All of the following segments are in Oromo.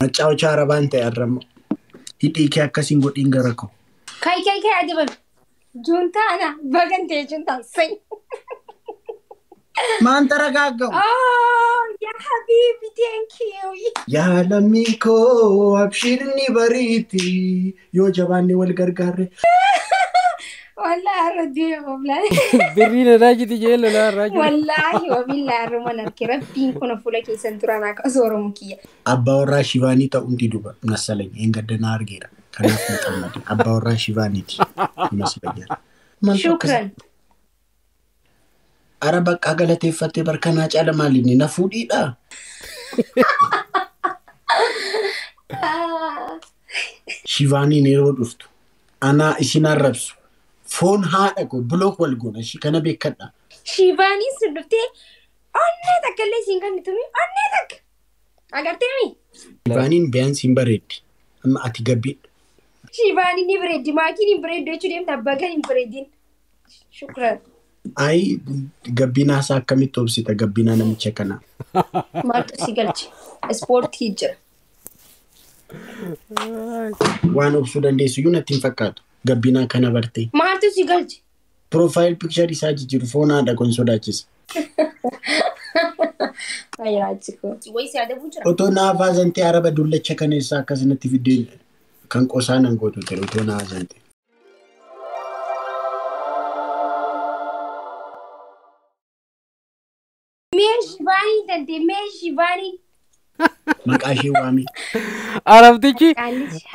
Maccaawichaa arabaan ta'e arramma. Hidhii kee akkasiin godhiin gara koo. Kai kai kai adabame. Juntaa ana bagan ta'e juntaa sai. Maan taragaaggamu? Oh, yaa habibi, thank you. Yaa lammii koo abshirni bariiti yoo jabaanne wal gargaarre. Wallahi har'a du'e qoflaan. Birriin raajiti jee lolaa raajiti. Wallahi wabillahi har'uma narke rabbiin kun fuula keessan duraan akka sooramu kiyya. Abbaa warraa Shivaanii ta'uun diduba masalany hin gaddanaa argeera. Kanaaf hin xammade. Abbaa warraa Shivaaniiti ይመስለኛል. Shukran. Ara bakka galateeffattee barkanaa caala maalinni na fuudhiidha. Shivaaniin yeroo dhuftu anaa isin arrabsu foon haadha koo bilook wal goona ishii kana beekadha. Shivaaniin sun dhuftee onnee takka illee isiin kan bitumi onnee takka. Agartee mi? Shivaaniin biyaansi hin bareeddi. Amma ati gabbiidha. Shivaaniin ni bareeddi maakiin hin bareeddu jechuu deemta bagan hin bareedin. Shukran. Ayi gabbinaa isaa akkamitti obsita gabbinaa namicha kanaa. Maaltu si galche? Ispoortii jira. Waan obsuu dandeessu iyyuu natti hin fakkaatu. Gabbinaa kana bartee. Maaltu si galche? Profile picture isaa jijjiiru foon haadha kun sodaachisa. Wayi si adabuu jira. Otoo naaf haasantee araba dullacha kaneessaa akkasinatti fiddee kan qosaa nan gootu ture otoo naa haasantee. Mee Shivaanii tante mee Shivaanii. Maqaa ishee waami. Arabtichi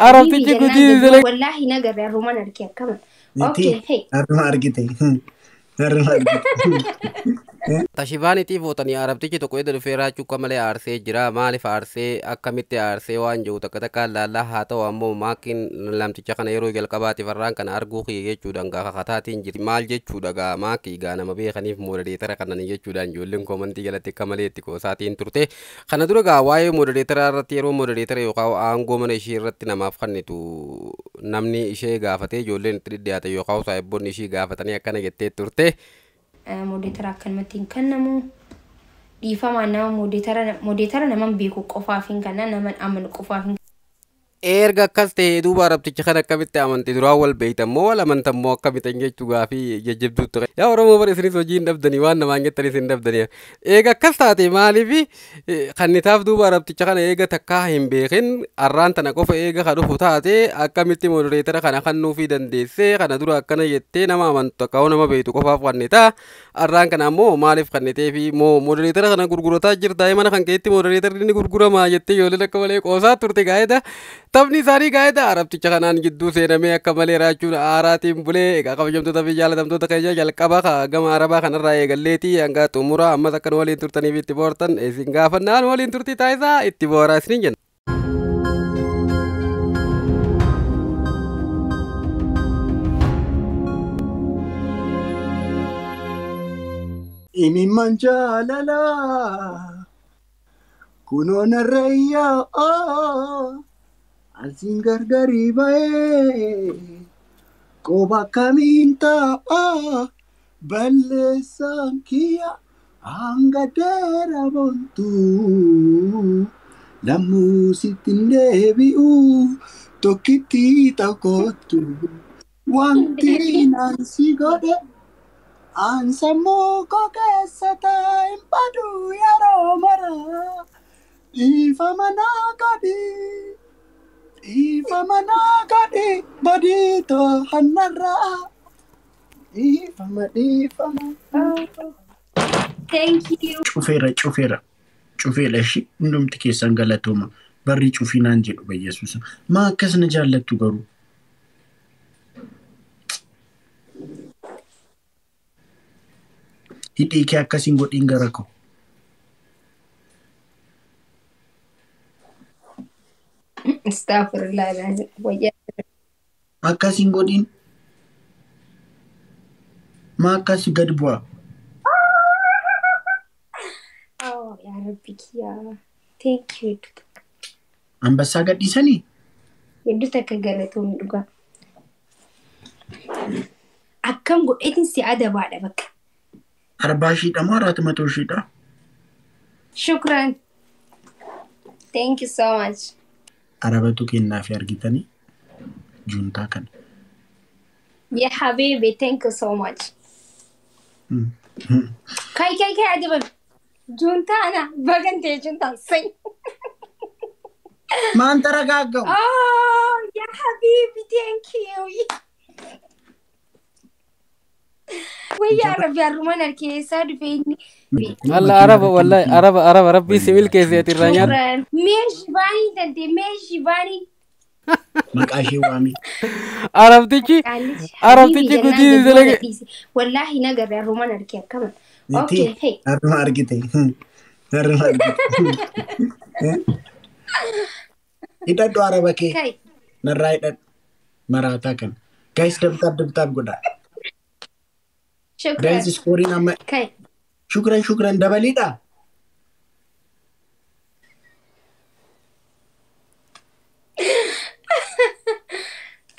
Arabtichi guutii sile. Wallaahi nagarre har'umaan arge akkama. Miti Okay, hey. har'uma argite. Har'uma argite. Tashivaaniitiif ootanii arabtichi tokko edda dhufee raachuu akka malee aarsee jira. Maaliif aarsee akkamitti aarsee waan jiru takka takkaan laallaa haa ta'u ammoo maakiin lamticha kana yeroo jalqabaatiif har'aan kana arguu kiyya jechuudhaan gaa kakataatiin jirti. Maal jechuudha gaa maakii gaa nama beekaniif moodareetara kananii jechuudhaan ijoolleen koomantii jalatti akka malee itti qoosaatiin turte. Kana dura gaa waa'ee moodareetara irratti yeroo moodareetara yookaan aangoo mana ishee irratti namaaf kennitu namni ishee gaafatee ijoolleen itti dhidhiyaate yookaan saayibboonni ishee gaafatanii akkana jettee turte. Moodeetara akkanumatti hin kennamu. Dhiifamaan nama moodeetara naman beeku qofaaf hin kenna naman amanu qofaaf hin Erga akkas ta'e duuba arabticha kana akkamitti amanti duraan wal beeytan moo wal amantan moo akkamitti jechuu gaafii jajjabduu ture. Yaa Oromoo bara isinis hojii hin dhabdanii waan namaan jettanis hin dhabdanii. Eega akkas taate maaliif kannitaaf duuba arabticha kana eega takkaa hin beekin arraan tana qofa eega ka dhufu taate akkamitti moodoreetara kana kennuufii dandeessee kana dura akkana jettee nama amantu takka nama beeytu qofaaf kannitaa arraan kana ammoo maaliif kannitee fi moo moodoreetara kana gurgurataa jirta mana kan keetti moodoreetarri ni gurguramaa jettee ijoolleen akka malee qoosaa turte gaa'eda. Taphni isaanii gaa'eda arabticha kanaan gidduu seenamee akka malee raachuun aaraatiin bulee egaa kabajamtoota fi jaalatamtoota keenya jalqaba gama arabaa kanarraa eegalleetii hanga xumura ammas akka nu waliin turtaniif itti boortan isin gaafannaan waliin turtii taasisaa itti booraa isiniin jenna. Imimmaan jaalalaa kunoo narreeyyaa asiin gargarii ba'ee qoba akkamiin ta'a balleessaan kiyya hanga deera boontuu lammuu sitti hin deebi'u tokkitti tokkottu wanti naan si godhe. An sammuu koo keessa taa'een badu yeroo mara dhiifama naa godhi dhiifama naa godhi badii to'annarraa dhiifama dhiifama. Thank you. Cufeera cufeera cufeera ishii hundumti keessan galatooma barri cufinaan jedhu bayyesuusa maa akkas na jaallattu garuu. Hidhii kee akkasiin godhiin gara koo. Astaghfirullah. Wayyaa. Akkasiin godhiin. Maa akkas gad bu'aa? Oh, yaa Rabbi kiyyaa. Thank you. Ambassaa gadhiisanii? Hedduu takka galatoomii dhugaa. Akkam godheetiin si adabaadha bakka. Arbaa ishiidha moo araatuma ishiidha? Shukran. Thank you so much. Arabatu kennaafi argitanii juuntaa kana. Ya habibi, thank you so much. Kai kai kai adabame. Juuntaa ana bagantee juuntaa say. Maan taragaaggamu? Oh, ya habibi, thank you. Wayyaa Rabbi har'umaan harkeessaa dhufe inni. Alla araba wallahi araba araba rabbii si milkeesseeti irraa nyaata. Shukran. Mee shibaanii tante mee shibaanii. Maqaa ishee waami. Arabtichi arabtichi gudii dalage. Wallaahi nagarre har'umaan harkee akkama. Miti Okay, hey. har'uma argite. Har'uma argite. Hidhadhu araba kee. Kai. Narraa hidhadhu. Maraataa kana. Guys double tap double tap godhaa. Shukran. Guys iskooriin amma Kai. shukran shukran dabaliidha.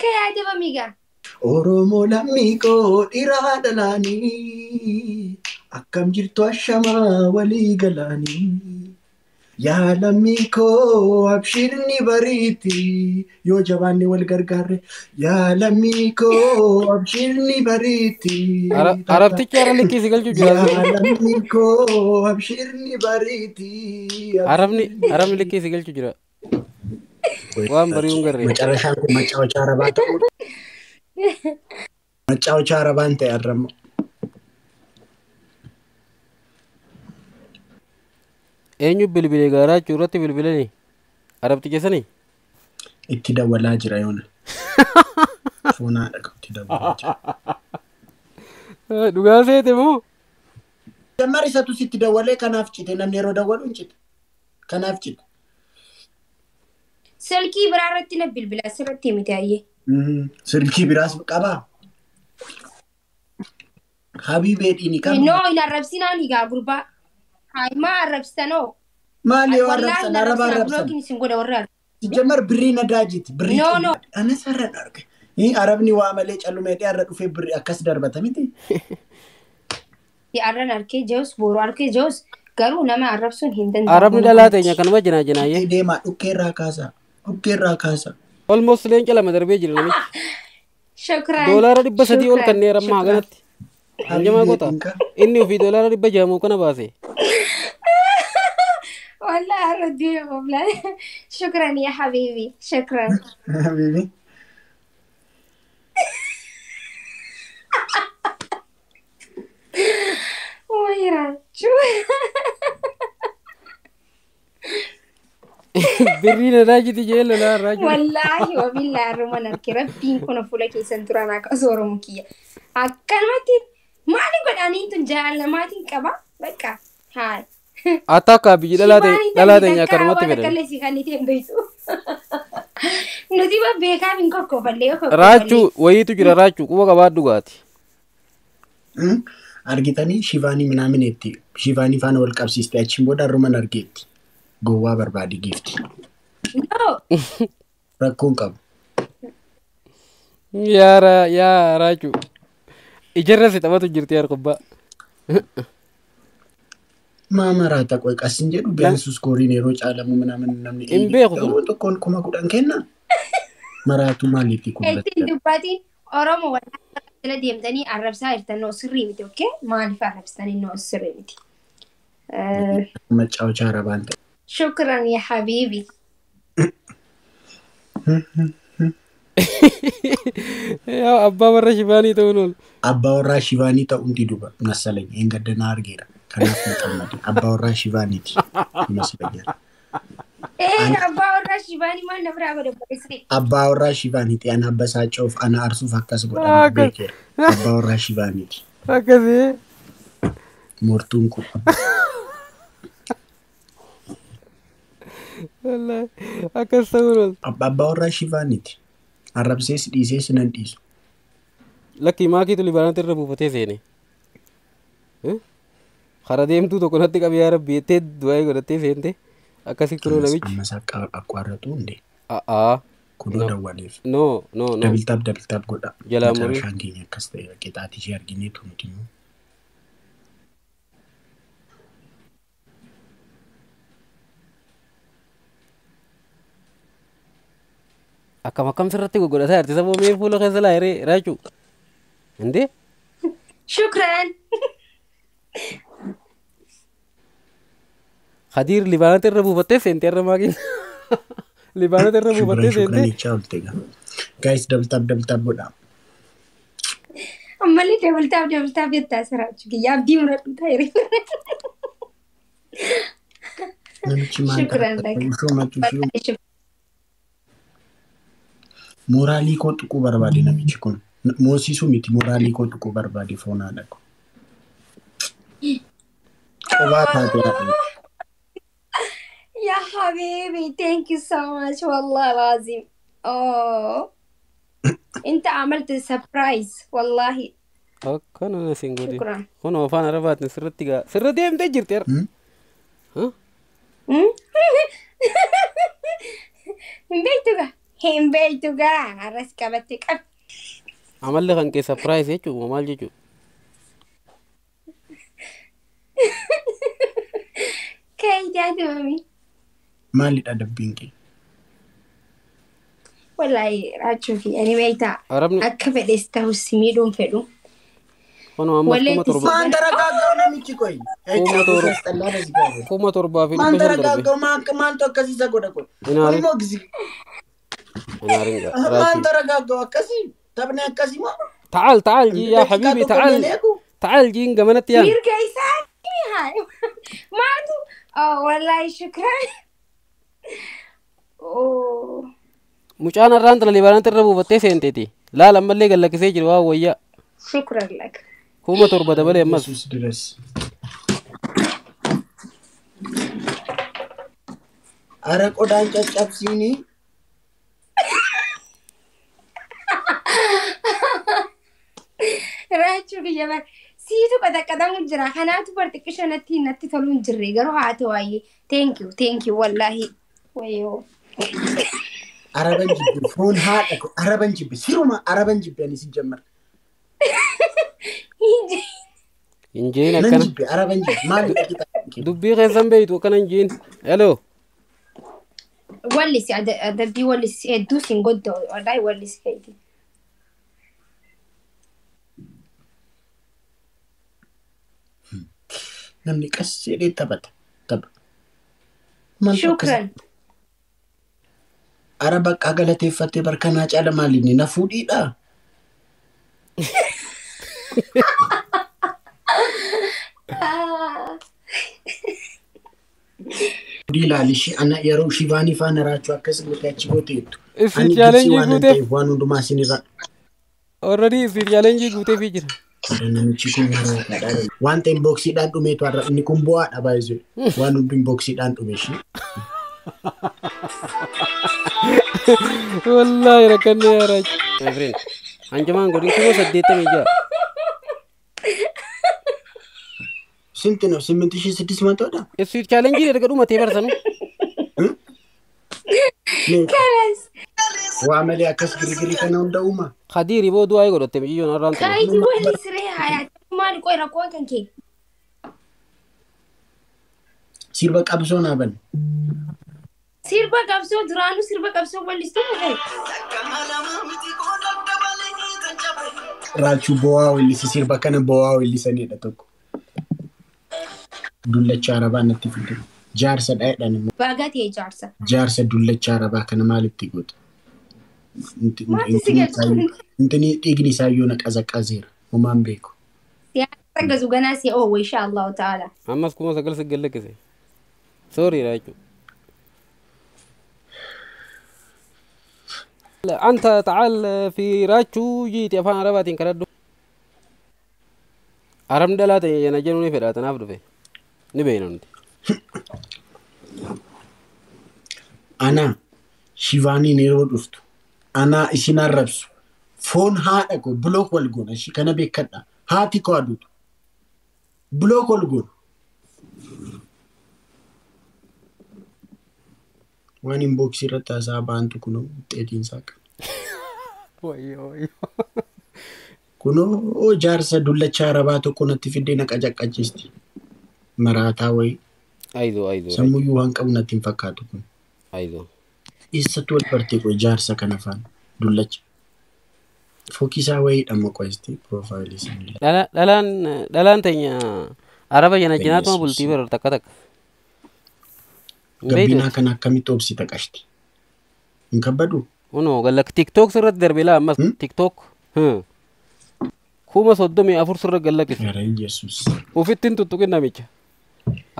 Kai adabamigaa. Oromoo lammii koo dhiiraa dhalaanii akkam jirtu ashamaa walii galaanii. Yaa lammii koo abshirni bariiti yoo jabaanne wal gargaarre. Yaa lammii koo abshirni bariiti. Arabtichi har'a likkii si galchuu jira. Yaa lammii koo abshirni bariiti. Arabni arabni likkii si galchuu jira. Waan bari'uun garree. Macarashaan kun macaawacha arabaa ta'uu. Macaawacha arabaan ta'e arramma. Eenyu bilbilee gaaraa irratti bilbilanii? Arabticha sanii? Itti dawwalaa jira yoona. Foonaadha kan itti dawwalaa jira. Dhugaa seete moo? Jammar isatu sitti dawwalee kanaaf cite namni yeroo dawwalu hin cite. Kanaaf cite. Silkii biraa irratti na bilbila asirratti miti ayyee. Silkii biraas qabaa. Habiibeedhiini qaba. No, hin arrabsinaan egaa gurbaa. Maa arrabsitanoo? Maali yoo Wallaahi arrabsan hin araba arrabsinaa arrabsan. blookiin isin godha warra arrabsan. Jammar birrii nadaajiti. Birrii No, no. Anas har'a arge. Arabni waa malee callumeedhee har'a dhufee birrii akkas darbata miti. Arran harkee jirus boru harkee jirus garuu nama arrabsuun hin danda'amu. Arabni dhalaa teenya kanuma jinaa jinaayyee. Deemaa dhukkee irraa kaasaa. Dhukkee irraa kaasaa. Almost leenca lama darbee jira namichi. Shukran. $300 ol Shukran. kanneen ammaa Shukran. kanatti. Hanjamaa goota. Inni ofii $600 moo kana baase. والله ردي قبل. شكرا يا حبيبي شكرا. Habiibi. ويرا شو Birrii nadaajiti jee lolaa irraa jiru. والله وبالله الرومان ربي كنا فولا كيسن ترانا كزورو مكيا أكلمتي ما نقول أني تنجا ما تنكبا بكا هاي. Attaakkaa biyyi dhalaa ta'e dhalaa teenya akkanumatti fedhan. fedhan. Kallee kan ittiin beektu. Nuti beekaa hin kokkoofallee. Raachuu wayiitu jira raachuu quba qabaadhu gaati. Argitanii shivaanii minaamin itti shivaanii faana wal qabsiiste achiin booda har'uman argeetti. Gowwaa barbaadi giifti. No. Rakkoon qabu. Yaa yaa raachuu. Ijarra si taphatu jirti yaa kubbaa. Maa maraata qoy qasin jedhu biyaansu iskooriin yeroo caalamu minaamin namni Hin beeku kun. Yeroo tokkoon 10,000 kenna. Maraatu maaliifi kun Ittiin dubbatiin Oromoo waldaa deemtanii arrabsaa jirtan noo sirrii miti okkee maaliif arrabsitanii noo sirrii miti. Macaawacha arabaan ta'e. Shukran ya habiibi. Yaa abbaa warra shivaanii ta'uun oolu. Abbaa warraa shivaanii ta'uun diduba masalanya hin gaddanaa argeera. Kanaaf maxxanfate. Abbaa warraa shivaaniiti ይመስለኛል። Ee abbaa warraa shivaanii maal na biraa godhe barreessite. Abbaa warraa shivaaniiti. Ana abbasaacuuf ana aarsuuf akkas godhan beekeera. Abbaa warraa shivaaniiti. Akkasii. Mortuun kun. Wallaahi akkas ta'uun oolu. Abbaa warraa shivaaniiti. Arrabsees dhiisees nan dhiisu. Lakkii maakiitu libaanaatti irra buufatee seene. Kara deemtuu tokko natti qabi yaa rabbi jettee du'aa godhattee seente. Akkasii kunoo namichi. Ammas akka akwaarratu hundee A'aa. kunoo dawwaleef. No no no. Double tap double tap godha. Jalaa murii. Macarashaan keenya akkas ta'e qixaatii ishee argineetu nuti immoo. Akkam akkam sirratti goggodhataa jirti saboo mee fuula keessa laayiree raachuu. Indee? Shukran. Khadiir Libaanota irra buufattee seentee irra maaqiin. Libaanota irra Shukran buufattee shukran seentee. jechaa oolte egaa. Guys, double tap double tap godhaa. Ammallee double tap double tap jettaa siraachuu kiyya abdii muradhu ta'e. Namichi maal Shukran lak. Ushumatu ishuu mooraalii koo tuquu barbaade namichi kun. Moosisuu miti mooraalii koo tuquu barbaade foon haadha koo. Qobaa taate haadha. يا حبيبي thank you so much والله العظيم. اوه انت عملت surprise والله. Akkana na siin godhi. شكرا. Kunoo afaan arabaatiin sirratti gaa. Sirra deemtee jirti har'a. Hin beektu gaa, hin beektu gaa, har'as qabatte qab. Amalli kan kee surprise jechuudha maal jechuudha? Kaayidaatu mami. Maalidha dabbiin kee? Wallahi raachuu fi ani beektaa Arabni akka fedhes ta'us miidhuun fedhu. kunoo ammas Walleetti 7,000 Maan taragaaggaa'u namichi koyi? 7,000 Maan 7,500 darbe. taragaaggaa'u maaltu akkasii isa godha koyi? Inaarin Kun immoo gisi. inaarin gaa Maan raachuu. taragaaggaa'u akkasii? Taphni akkasii moo? تعال تعال جي يا Daqiiqaa حبيبي tokko تعال illee eegu? تعال جي gamanatti yaan. Mirga isaanii haa maatu oh wallahi shukran. Oh. Mucaan har'aan tana Libaanota irra buufattee seenteeti. Laal ammallee gallakkisee jiru waan wayyaa. شكرا لك. 7,000 dabalee ammas. Yesuus dires. Ara qodaan caccabsiinii. Raachuu kiyya bar siitu qaxaqqaxamu jira kanaatu bar xiqqisha natti natti toluu hin jirre garuu haa ta'u waayee thank you thank you wallahi wayyoo. Araban jibbe foon haadha koo araban jibbe siruma araban jibbe ani si jammar. Hin jeen Nan akkana. jibbe araban jibbe maalidha kitaabni kee? Dubbii keessan beeytu akkana hin jeen. Hello. Wallisi adabbii wallisi hedduu siin godda wallahi wallisi feeti. Namni qas jedhee taphata. Tapha. Maaltu akkas? Shukran. Ara bakka galateeffattee barkanaa caala maalinni na fuudhiidhaa? Ah. Fuudhii ilaali ishee ana yeroo shivaanii faana raachuu akkas gootee achi gooteettu. Isii Ani Gibsii challenge waan guuteef. ta'eef waan hundumaa isinirra. Already isii challenge guuteefii jira. Namichi kun maraataadha. Wanta inboxiidhaan dhumeetu har'a inni kun bu'aadha baay'isee. Waan hundi inboxiidhaan dhume ishee. Wallahi rakkanne yaa raachu. My friend. Hanjamaan godhin 86,000. ስንት ነው? 8600 dha? Isii challenge erga dhumatee barsanu. Kalas. Waa malee akkas girgirii kana hunda uuma. Khadiiri boo du'aa godhatte miciyyoon har'aan tana. Kaayitii wallisi ree hayaati maali qoy rakkoon kan kee. Sirba qabsoo naa bane. Sirba qabsoo duraanuu sirba qabsoo wallistuu mufee. Raachuu bo'aa weellisi sirba kana bo'aa weellisanidha tokko. Dullacha arabaa natti fide. Jaarsa dhaadhaan immoo Bagaa ta'e jaarsa. jaarsa dullacha arabaa kana maalitti goota? Maaltu si galchu? Intini dhiigni isaa iyyuu na qazaqazeera. Homaan beeku. Siyaasa gazu ganaa si oowwa insha Allahu ta'ala. Ammas 9,000 si gallakkise. Sorry raachuu. أنت تعال في راچو جيت afaan arabaatiin kadhadhu. Arabni dhalaa ta'e yana jenuu ni fedha tanaaf dhufe. Ni beekna nuti. Ana shivaaniin yeroo dhuftu anaa isin arrabsu foon haadha koo block wal goona ishii kana beekadha haati koo aduutu block wal goona. Waan inboxii irratti haasaa baantu kunoo xeetiin isaa qaba. Wayyoo wayyoo. Kunoo jaarsa dullacha arabaa tokko natti fiddee na qacaqqachiisti. Maraataa wayii Ayizoo ayizoo sammuyyuu waan qabu natti hin fakkaatu kun. ayizoo. Eessatti wal bartee qoy jaarsa kana faana dullacha. Fokkisaa wayiidha amma qoyiste piroofaayilii isaanii. Dhalaan teenya araba jana jinaatuma bultii Yesuus. bara takka takka. Hin Gabbinaa beektu. kana akkamitti obsita qashti? Hin kabbaduu? Kunoo galla TikTok sirratti darbe laa ammas TikTok. 34,000 sirra gallakkise. Gara Yesuus. Ofitti hin tuttuqin namicha.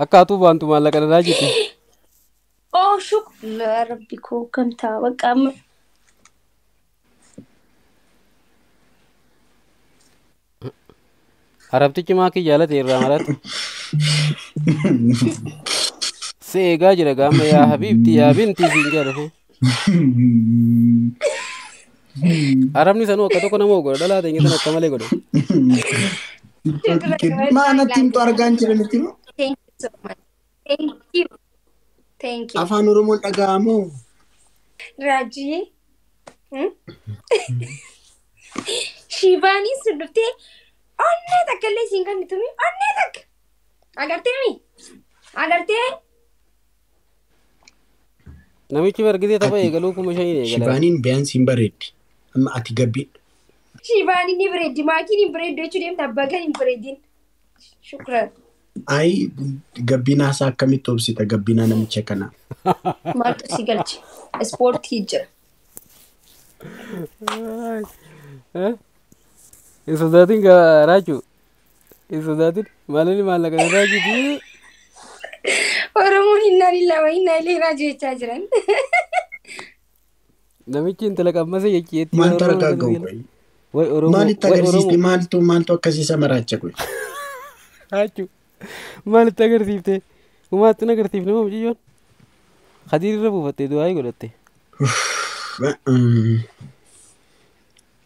Akka atuu baantu maallaqa dhalaa jirti. Oh shuk. La rabbi koo kam ta'a bakka amma. Arabtichi maakii jaalate irraa marate. Si eegaa jira gaama yaa habiibti yaa binti siin jedhafe. Arabni sanuu akka tokko nama godha dhalaa ta'e tan akka malee godha. Maa natti himtu argaa hin jiranitti moo? Thank you so much. Thank you. Thank you. Afaan Oromoon dhaga'amoo? Raajii. Shivaanii sun dhuftee onnee takka illee isiin kan bitumi onnee takka. Agartee mi? Agartee? Namichi bargisee tapha Ati eegaluu 5,000 eegala. Shivaaniin biyaan siin bareeddi. Amma ati gabbii. Shivaanii ni bareeddi. Maakiin hin bareeddu jechuu deemta. Bagan hin bareedin. Shukran. Ayi gabbinaa isaa akkamitti obsita gabbinaa namicha kanaa? Maaltu si galche? Ispoortii jira. Hin sodaatin raachuu. Hin sodaatin maalini maallaqa irraa jirti. Oromoon hinnaan illaa hinnaa illee raajii jechaa jiran. Namichi intala qammase jechi Maaltu argaa ga'u qoy? Way Oromoo Maalitti way agarsiisti? Oromoo Maaltu akkasii maraacha qoy? raachuu maalitti agarsiifte? Humaatti hin agarsiifne moo mucayyoon? Khadiir irra buufattee du'aa godhatte.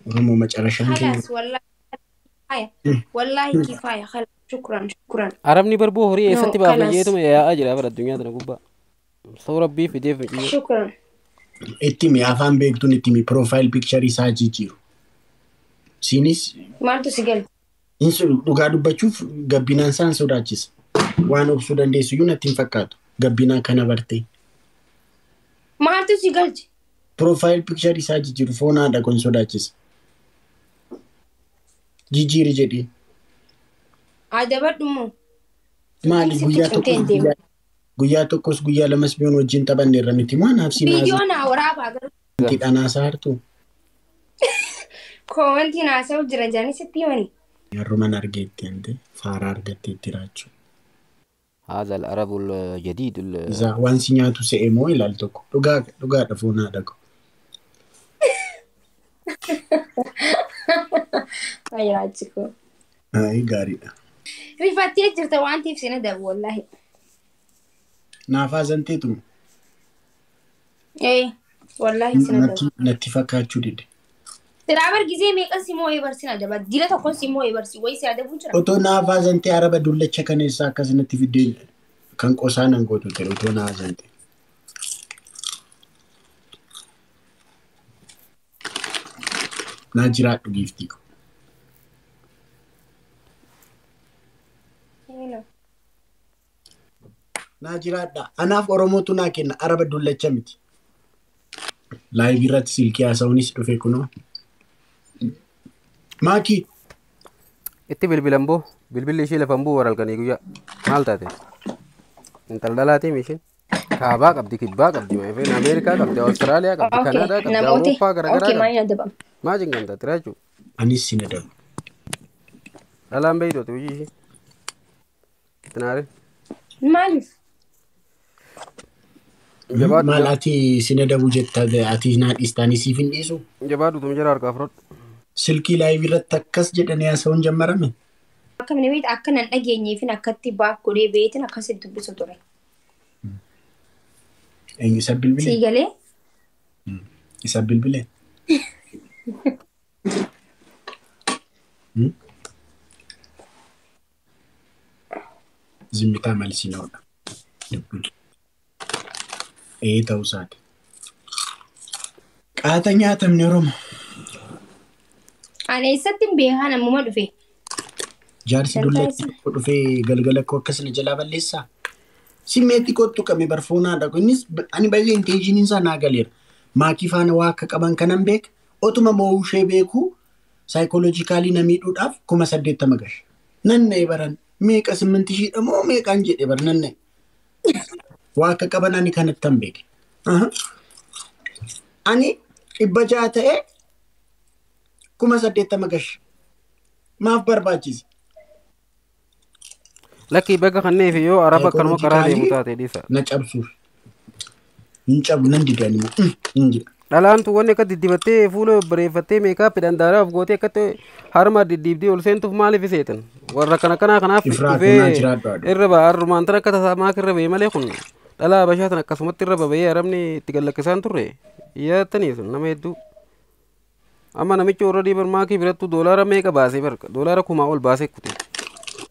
Oromoo macarashaan keenya. Khalaas wallaahi. Wallaahi kifaaya. Khalaas shukran shukran. Arabni barbuu horii No, eessatti baafna khalaas. jeetuma yaa'aa jira bara addunyaa tana gubbaa. Soo rabbii fideef mucayyoo. Shukran. Itti himi afaan beektuun itti himi piroofaayil piikcharii isaa jijjiiru. Siinis Maaltu si galche? dhugaa dubbachuuf gabbinaan isaan sodaachisa. Waan obsuu dandeessu iyyuu natti hin fakkaatu. Gabbinaa kana bartee. Maaltu si galche? Piroofaayil piikcharii isaa jijjiiru foon haadha kun sodaachisa. Jijjiiri jedhee. Adabadhu moo? Maali Sitti guyyaa cimtee tokkos hin deemu. guyyaa tokkos guyyaa lamas biyoon wajjin taphanneerra miti moo anaaf siin Viidiyoo naa waraabaa garuu haasa'u dhanaasaa hartu. koomantiin haasa'u jira jedhanii sitti himani. Harruman argeetti ante faaraa argatteetti raachuu. هذا العرب الجديد Isaa waan si nyaatu se'e moo ilaal tokko dhugaa dhugaadha foon haadha ko. Ay raaji koo. Ayi gaariidha. Rifattee jirta waan ta'eef sina dabu wallaahi. Naaf haazanteetu Ee wallaahi sina dabu. natti fakkaachuu dide. Silaa bargisee meeqan si moo'ee barsi na daba. Dila tokkoon si moo'ee barsi wayii si adabuun jira. Otoo naaf haazantee araba dullacha kaneessaa akkasinatti fiddee kan qosaa nan gootu ta'e otoo naa haazantee. Naa jiraadhu giiftii ko. Naa jiraadha. Anaaf Oromootu naa kenna araba dullacha miti. Laayivii irratti silkii haasa'uunis dhufe kunoo. Maakii Itti bilbilan boo bilbilli ishee lafan buu waralkanii guyyaa maal taate? Intala dhalaatii isheen kaabaa qabdi kibbaa qabdi maayifeen Ameerikaa qabdi Awustiraaliyaa qabdi Okay Kanaadaa qabdi namooti. Awurooppaa garaagaraa Okay qabdi. maal na dabam. Maa jingamta tiraachuu anis sin adabu. dhalaan beeytooti hojii ishee. Tinaare Maaliif? jabaadhu Maal ati sin adabu jetta ati naa dhiistaanii siif hin dhiisu? jabaadhu tum jara harkaa fudhadhu. Silkii laayivii irratti akkas jedhanii haasa'uun jammarame. Akka mana beektu akka nan dhageenyeefin akkatti baaf godhee beetin akkasitti dubbisu ture. Eenyu isa bilbilee? Sii galee? Isa bilbilee? Zimmitaa malsii na'uudha. Ee ta'uu isaati. Qaata nyaatamni Oromoo. Ani eessatti hin beekaa namuma dhufe. Jaarsi Dantaa dullatti isa. tokko dhufee galgala koo akkasina jalaa balleessaa? Simmeetti kottu qame barfoonaadha. Innis ani baay'ee intenshiniin isaa naa galeera. Maakii faana waa akka qaban kanan beek otuma moo'uu ishee beeku saayikooloojikaalii na miidhuudhaaf 80,000 gashe. Nanna'e baran meeqa 8,000 moo meeqaan jedhe bar nanna'e. Waa akka qaban ani kanatti hin beeke. Ani 600 ta'ee 80,000 gashe. Maaf barbaachise? Lakkii bakka kanneef yoo araba akkanuma karaa deemu taate dhiisa. Na cabsuuf. Hin cabu nan didani hin jedha. Dhalaantu wanni akka diddibattee fuula bareeffattee meekaappiidhaan daaraa of gootee akkatti harma diddiibdee ol seentuuf maaliif seetan? Warra kana kanaa kanaaf dhufee irra ba'a harrumaan tan akka tasaa maak irra ba'e malee kun dhalaa habashaa tan akkasumatti irra baba'ee arabni itti gallakkisaan turre yaattanii sun nama hedduu. Amma namichi warra dhiibar maakii birattu doolaara meeqa baasee barka doolaara 1000 ol baasee kute.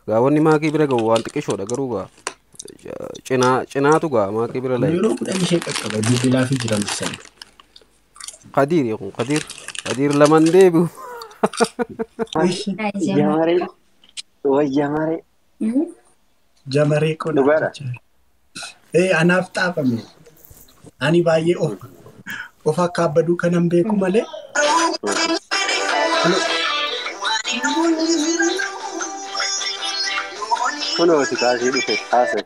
Gaawwanni maakii bira ga'u waan xiqqishoodha garuu gaa cinaatu gaa maakii bira layi. Yeroo 10 ishee qaqqaba bilbilaa fi jiran sana. Kadir ya kun Kadir Kadir laman deebi'u. Jamaree way jamaree. Jamaree kun. Anaaf xaafame. Ani baay'ee of akka abbaduu kanan beeku malee. Kunooti kaasii dhufe kaase.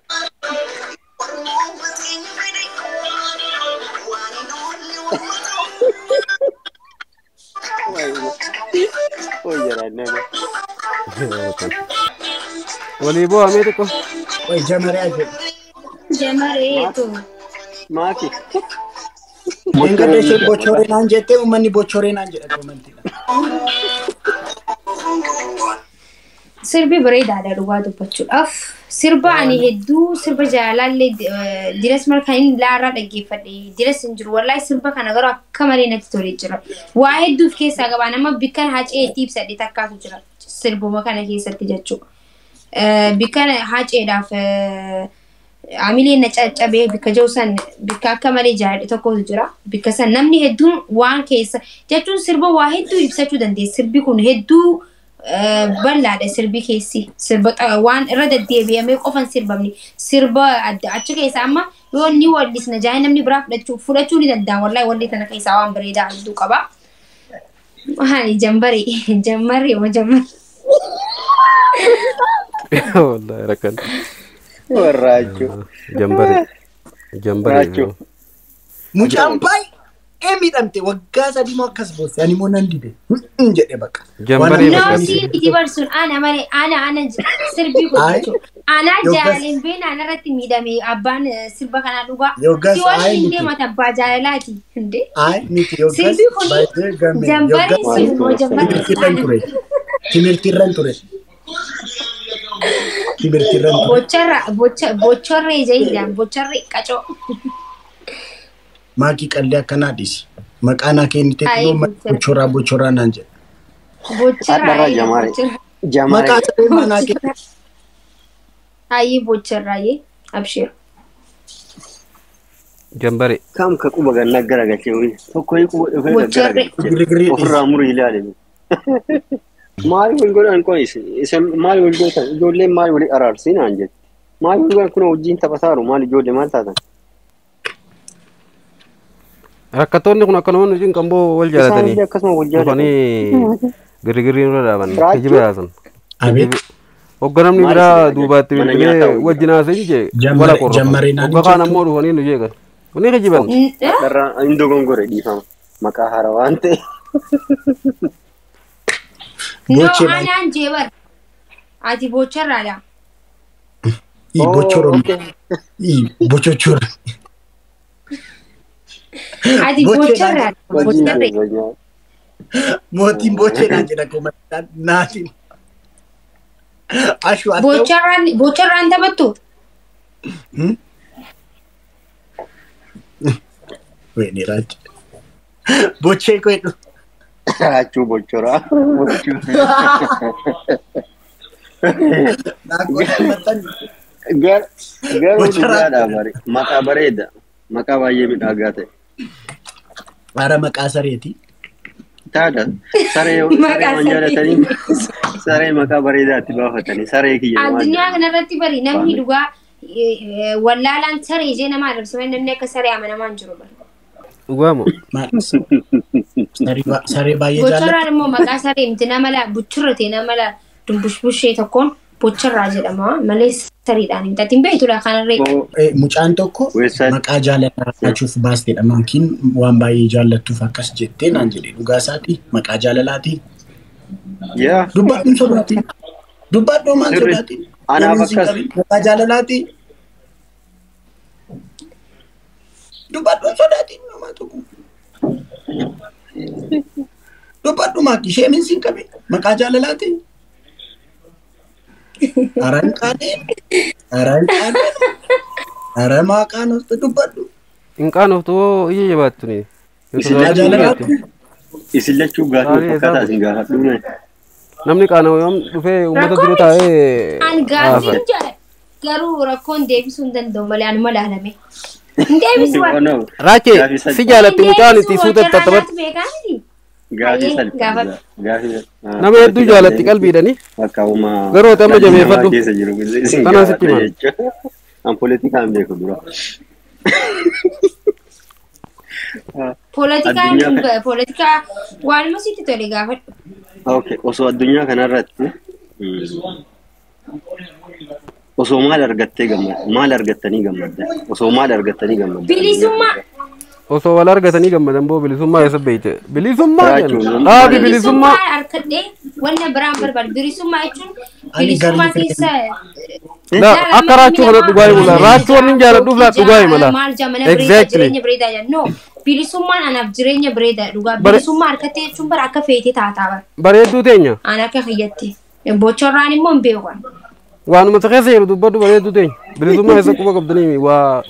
Walii bu'aa mee xiqqoo. Way jamaree jedhu. Jamaree tu. Maaki. Engadda ishee bochoree naan jettee uummanni bochoree naan jedha komantiidha. Sirbi bareedaadha dhugaa dubbachuudhaaf. Sirba ani hedduu sirba jaalallee diras malkaan inni laarraa dhaggeeffadhe diras hin jiru. Wallaahi sirba kana garuu akka malee natti tolee jira. Waa hedduuf keessaa qaba. Nama bikkan haceetti ibsadhe takkaatu jira sirbuma kana keessatti jechuudha. Bikkan haceedhaaf amileen na caccabee bikka jiru san bikka akka malee jaaladhe tokkotu jira. Bikka san namni hedduun waan keessa jechuun sirba waa hedduu ibsachuu dandeessa. Sirbi kun hedduu bal'aadha sirbi keessi sirba waan irra deddeebi'amee qofan sirbamni sirba adda achi keessa amma yoo inni wallisna jaa'ee namni biraa fudhachuu ni danda'a wallaahi walli tana keessaa waan bareedaa hedduu qaba. Maali jambaree jammaree moo jammaree. Wallaahi rakkan. Warraachuu. Jambaree. Jambaree. Mucaan baay'ee miidhamte waggaa 3 moo akkas boosse ani immoo nan dide jedhe bakka. Jambaree No si miti barsuun ana malee ana ana sirbii kun ana jaalalleen beena anarratti miidhame abbaan sirba kanaa dhugaa. Si waliin hin deemata abbaa jaalalaati. Ayi miti yookaas Sirbi kun jambaree sirbo jambaree. Timirtiirran ture. Timirtiirran ture. Bocharra bocharree jedhan bocharree qacoo. Maakii qallee akkanaa dhiisi. Maqaa naa kennite kunoo bochoraa bochoraa naan jedha. Bocharraa jamaree. Maqaa saree manaa kennite. Ayi bocharraa abshir. Jambaree. Kam ka quba gannaa garagalchee wayii tokko quba dhufee garagalchee ofirraa murii ilaale. Maali wal godhan kun isin maali wal gootan ijoolleen maali walii araarsii naan jetti. Maali wal godhan kun wajjin taphataaru maali ijoollee maal taatan? Rakkattoonni kun akkanuma nuti kan boo wal jaalatanii. Isaan akkasuma wal jaalatanii. Dhufanii girgirrii nurra dhaaban. Kijiba yaasan. Hogga namni biraa duubaatti bilbilee wajjin haasa'in jee wala qorra. Hogga kaan ammoo dhufanii nu jeeqan. Kuni kijiban. Dharraa hin dogongore dhiifama. Maqaa haaraa waan ta'e. No anaan jeebar. Ati bocharraadha. Bochoroo. Bochochora. Ati bocharraa. Bocharree. Mootiin bocheedhaan jedha komantaan naatiin. Ashuu haa ta'u. Bocharraan taphattu. Weeni raachi. Bochee koo jedhu. Raachuu bochoraa. Garuu dhugaadha bare. Maqaa bareeda. Maqaa baay'ee miidhagaa ta'e. Ara maqaa sareeti. Taada saree waan jaalatanii saree maqaa bareedaatti baafatanii saree kiyya waan Addunyaa kanarratti bari namni dhugaa Wallaalaan saree jee nama arrabsa namni akka saree amanamaa hin jiru bara. Dhugaamo. Saree baay'ee jaalladha. Bochorraan immoo maqaa saree miti nama laa buchurra ta'e nama laa dumbushbushee tokkoon bochorraa jedhama malee sareedhaan hin tatin beektu laa kanarree. Mucaan tokko maqaa jaalalaa laachuuf baasteedha. Maakiin waan baay'ee jaallattuuf akkas jettee naan jedhe dhugaa isaati maqaa jaalalaati. Dubbadhuun sodaati. Dubbadhuu maal sodaati? Anaaf akkas. Maqaa jaalalaati. Dubbadhuun sodaati nama tokko. Dubbadhu maaki isheen sin qabe maqaa jaalalaati. Aran qaaneen aran qaaneen ara maqaan osoo dubbadhu. Hin qaanoftu iyya jabaattu ni. Isin lachuu gaafii fakkaataa isin gaafadhu. Namni qaana'u yoom dhufee uummata dura taa'ee. An gaafii jaalladha. Garuu rakkoon deebisuu hin danda'u malee anuma laalame. Hin deebisu waan. Raachee si jaalatti mucaan itti suuta tattabat. Gaafii salphaa. Nama hedduu jaalatti qalbiidhani. Garuu ati amma jabeeffadhu. Tanaa sitti himan. An poolitikaan beeku dura. Poolitikaa waanuma sitti tole gaafadhu. Okay, osoo addunyaa kanarratti osoo maal argattee gammadda? Maal argattanii gammadda? Osoo maal argattanii gammadda? Bilisummaa. Osoo wal argatanii gammadan boo bilisummaa eessa beeyte? Bilisummaa jenna. Dhaabi bilisummaa. Harkadhee wanna biraan barbaadu. Bilisummaa jechuun bilisummaa keessa. Akka raachuu kana dhugaa himula. Raachuu wanni hin jaaladhuuf laa dhugaa himala. Maal jaamana bareedaa jireenya bareedaa jedhan. No. Bilisummaan anaaf jireenya bareedaa dhugaa. Bilisummaa harkattee jechuun bara akka feetee taataa bara. Bareedduu teenya. An akka kiyyatti. Bochorraan immoo hin beeku. Waanuma keessa jiru dubbadhu bareedduu teenya. Bilisummaa eessa quba qabdanii waa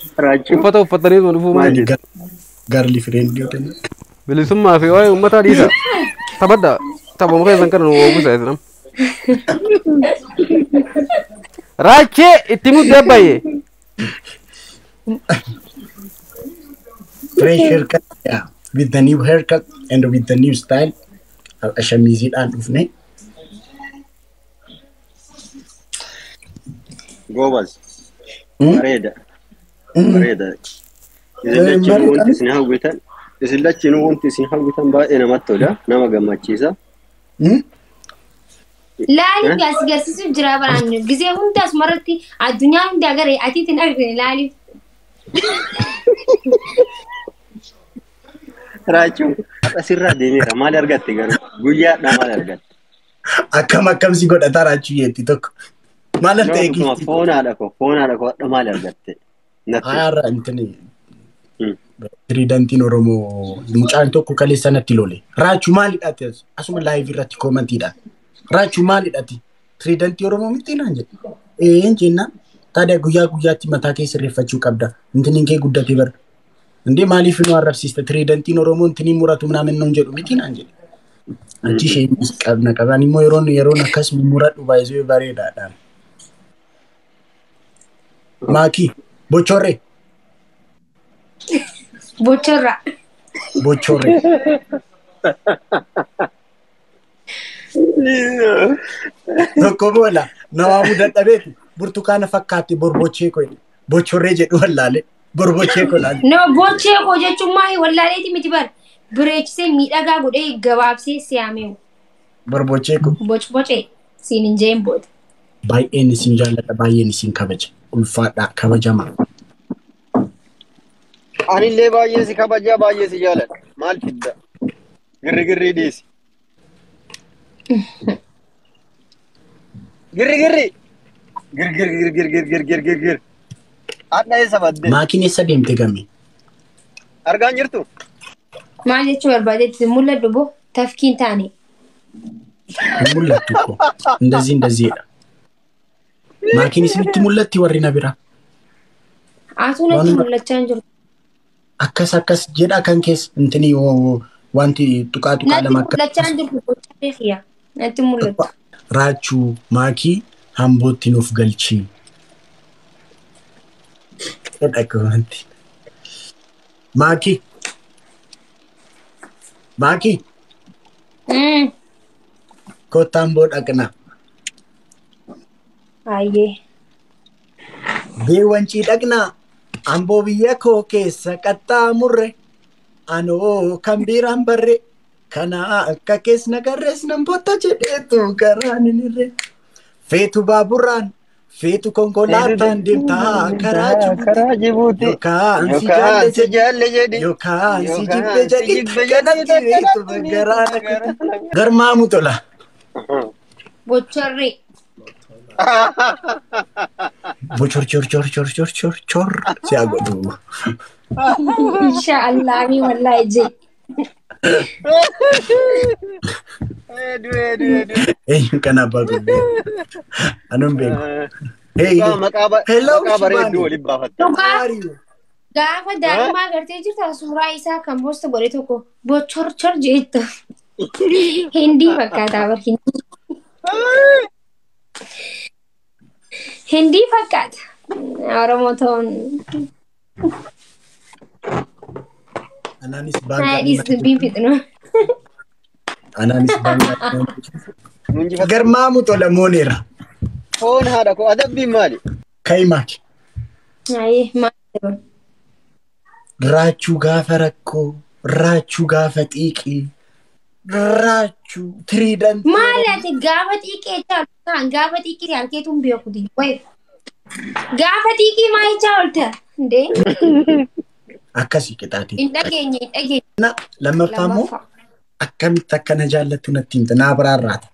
uffata uffatanii dhufuu maali? Garli friend yoo ta'e. Bilisummaa fi waa'ee uummataa dhiisa. Taphadha. Taphuma keessan kana nu oomisa isinam. Raachee itti muddee baay'ee. Fresh haircut, yeah. With the new haircut and with the new style. Shamiziidhaan dhufne. Goobas. Bareeda. Bareeda. Isin lachinuu wanti isin hawwitan baay'ee namatti tola. Nama gammachiisa. Laaliif as agarsiisuuf jira baraan gisee hunda asumarratti addunyaa hunda agaree atiitiin argine laaliif. Raachuu asirraa deemeera maal argatte garuu guyyaadhaa maal argatte? Akkam akkam si godhata raachuu yeetti tokko. Maal ta'e giifti? Foonaadha koo hadha maal argatte? Haarra intini Pireezidaantiin Oromoo mucaan tokko kaleessa natti lole. Raachuu maalidha ati asuma laayiv irratti koomantiidha. Raachuu maalidha ati? Pireezidaantii Oromoo miti naan jedhe. Ee jennaan taadha guyyaa guyyaatti mataa kee sirreeffachuu qabda. Intiniin kee guddatee bara. Indee maaliif nu arrabsiista? Pireezidaantiin Oromoo intiniin muratu minaamin nuun jedhu miti naan jedhe. Achi isheen qabna qaban immoo yeroon akkas muradhu baay'isee bareedaadhaan. Maakii bochorree. Bochorra. Bochorree. Tokko boola nama mudadhabeetu burtukaana fakkaatti borbochee koo bochorree jedhu wallaale borbochee koo laale. No bochee koo jechuun maali wallaaleeti miti bar bireechisee miidhagaa godhee gabaabsee si'aameewu. Borbochee koo. Bocbocee siin hin jeen booda. Baay'een isin jaalladha baay'een isin kabaja ulfaadhaa kabajamaa. Anillee baay'ee si kabajaa baay'ee si jaaladha. Maal fidda? Girri dhiisi. Girri girri. Gir. Hadha eessa badde? Maakiin eessa deemte gamme? Argaan jirtu? Maal jechuu barbaadetti mul'adhu boo tafkiin taane. Mul'attu ko. እንደዚህ እንደዚህ jedha. Maakiin isinitti mul'atti warri na bira. Atuu natti mul'achaa hin jirtu. Akkas akkas jedha kan keessa intini wanti tuqaa tuqaa lama akka. Natti mul'achaa hin jirtu gochaa beekiya. Natti mul'attu. Raachuu maakii hambootti nuuf galchii. Jedha wanti. Maakii. Maakii. Kottaa hamboo dhaqnaa. Baay'ee. Beewancii dhaqnaa amboo biyya koo keessa qaxxaamurre anoo kan biraan barre kana akka keessa garrees nan botta jedheetu garaan hin irre. Feetu baaburraan feetu konkolaataan deemtaa karaa Jibuuti yookaan si yookaan si jaalle jaalle jedhi yookaan si yookaan jibbe si jedhi jibbe kanatti jedhi beektu garaan garmaamu tola. Bochorree. Bochor chor chor chor chor chor chor si haa godhu. Inshaallah mi wallahi je. Edu edu edu. Eenyu kana abbaa gubbee? Anuun beeku. Hey, Maqaa hello maqaa bareedduu Shivani. waliin baafatte. Dhugaa How are you? gaafa daa'imaa agartee jirta suuraa isaa kan post godhe tokko bochorchor jettu. Hindii fakkaata bar hindii. Hindii fakkaata. Oromoo ta'uun Anaanis naa baangaa dhiis dubbiin fixnu. Anaanis baangaa Munjifata. Garmaamu tola mooneera. Foon haadha koo adabbiin maali? Kaimaaki. Ayee maal jedhu? Raachuu gaafa rakkoo, raachuu gaafa xiiqii, raachuu tiriidan. Maali ati gaafa xiiqii jechaa gaafa xiiqii harkeetu hin beeku wayi. Gaafa xiiqii maal jechaa oolta? Ndee Akkasii qixaatii. hin dhageenye hin dhageenye. Na lammaffaa immoo Lammaffaa. akkamitti akkana jaallattu natti himta naa biraarraata.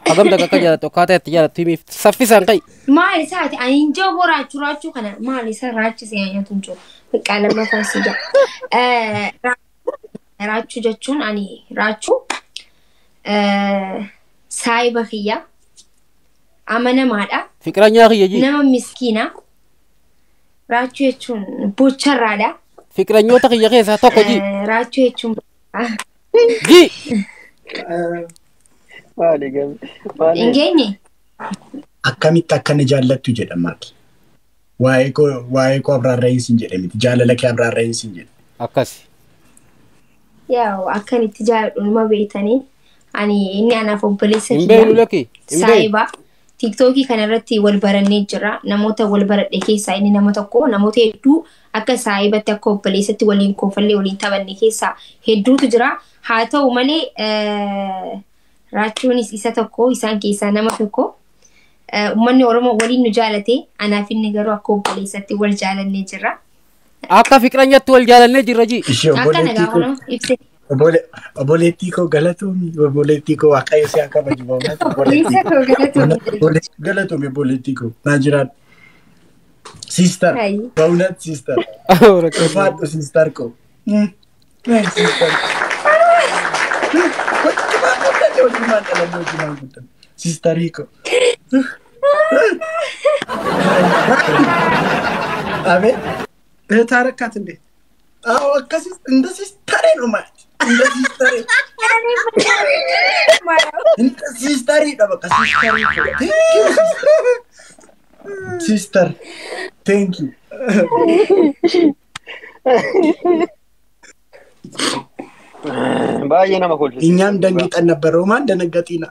Hagam takka akka jaalattu akkaataa itti jaalattu himiif saffisaan qa'i. Maal isaati ani hin jiru raachuu raachuu kana maal isa raachisee nyaatu hin jiru. Biqaa lammaffaa si jira. Raachuu jechuun ani raachuu saayiba kiyya amanamaadha. Fiqiranyaa kiyya jii. Nama miskiina. Raachuu jechuun bocharraadha. Fiqiranyoota kiyya keessaa tokko jii. Raachuu jechuun Jii. Maali gami? Maali? hin geenye. Akkamitti akkana jaallattu jedha maaki. Waa'ee koo abraarra'iinsi hin jedhe miti jaalala kee abraarra'iinsi hin jedhe. Akkasi. Yaa akkan itti jaalladhu numa beektanii ani inni anaaf obboleessa Hin beeknu lakki. Hin beeknu. Saayiba. Tiiktookii kanarratti wal barannee jira. Namoota wal baradhe keessaa inni nama tokko namoota hedduu akka saayibatti akka obboleessatti waliin koofallee waliin taphanne keessaa hedduutu jira. Haa ta'u malee raachuunis isa tokko isaan keessaa nama tokko. Uummanni Oromoo waliin nu jaalate anaaf inni garuu akka obboleessatti wal jaalannee jira. Akka fiqiranyatti wal jaalannee jirra jii. Ishee Akka obboleettii nagaa koo kunoo ibse. Obboleettii koo galatoomi obboleettii koo waaqayyo si haa kabaju obboleettii Ibsa koo galatoomi. koo galatoomi obboleettii koo naa jiraadhu. Sister Hayi. በእውነት sister ulfaadhu sister koo. Sister hojiimaan guddate hojiimaan dhalanne hojiimaan guddate sisterii koo. አቤት እህት አረካት እንዴ? አዎ እንደ ሲስተሬ ነው ማለት እንደ ሲስተሬ እንደ ሲስተሬ ነው በቃ ሲስተሬ thank you sister thank you Baay'ee nama kolfisiisa. እኛም ደንግጠን ነበር። ሮማን ደነገጢና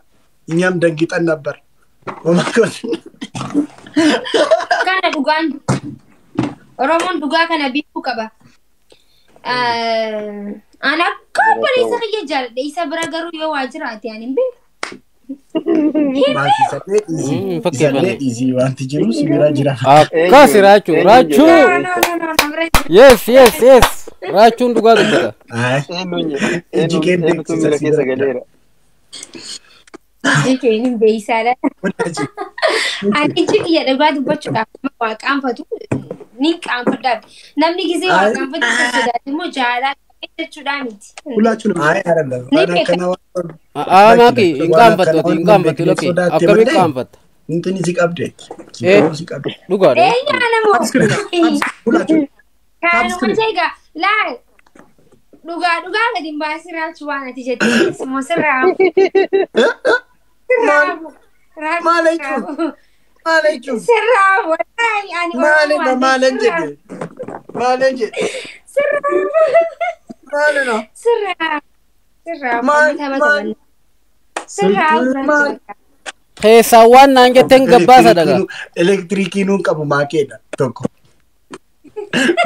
እኛም ደንግጠን ነበር። ሮማን Kana dhugaan Oromoon dhugaa kana beekuu qaba. Ani akka obboleessa kiyya jaalladha. Isa bira garuu yoo waa jiraate ani hin beeku. Isallee dhiisii wanti jiru si bira jira. Akkas raachuu raachuu. No, no, no, no, no, bira jira. Yes. Raachuun dhugaa dubbata. Iji kee Eenyutu beeksisa miira si keessa bira jira. galeera? Iji kee hin beeysaadha. Ani iji kiyya dhugaa dubbachuudhaaf waa qaanfatu ni qaanfadhaaf. Namni gisee waa qaanfatu isa sodaate immoo jaalala qabee jechuudhaa miti. ሁላችሁንም አይ አይደለም Ni beeka. Aa maaki hin qaanfattu ati hin qaanfattu lakki akkamiin qaanfatta? እንትን si qabdeetti. Si qabde. Dhugaadha. Eenyaa namoo. ሁላችሁንም Kanuma egaa laal dhugaa dhugaa gadi hin baasin raachuu waan ati jette immoo sirraa sirraa Maal jechuun? Maal jechuun? sirraa wallaahi ani Maal Oromoo waan maalan ta'eef jedhe? Maalan jedhe? sirraa Maal no? sirraa sirraa Maal tapha maal taphanna sirraa maal Keessaa waan naan jetteen gabbaasa dhagaa. Elektiriikii nuun qabu maakeedha tokko.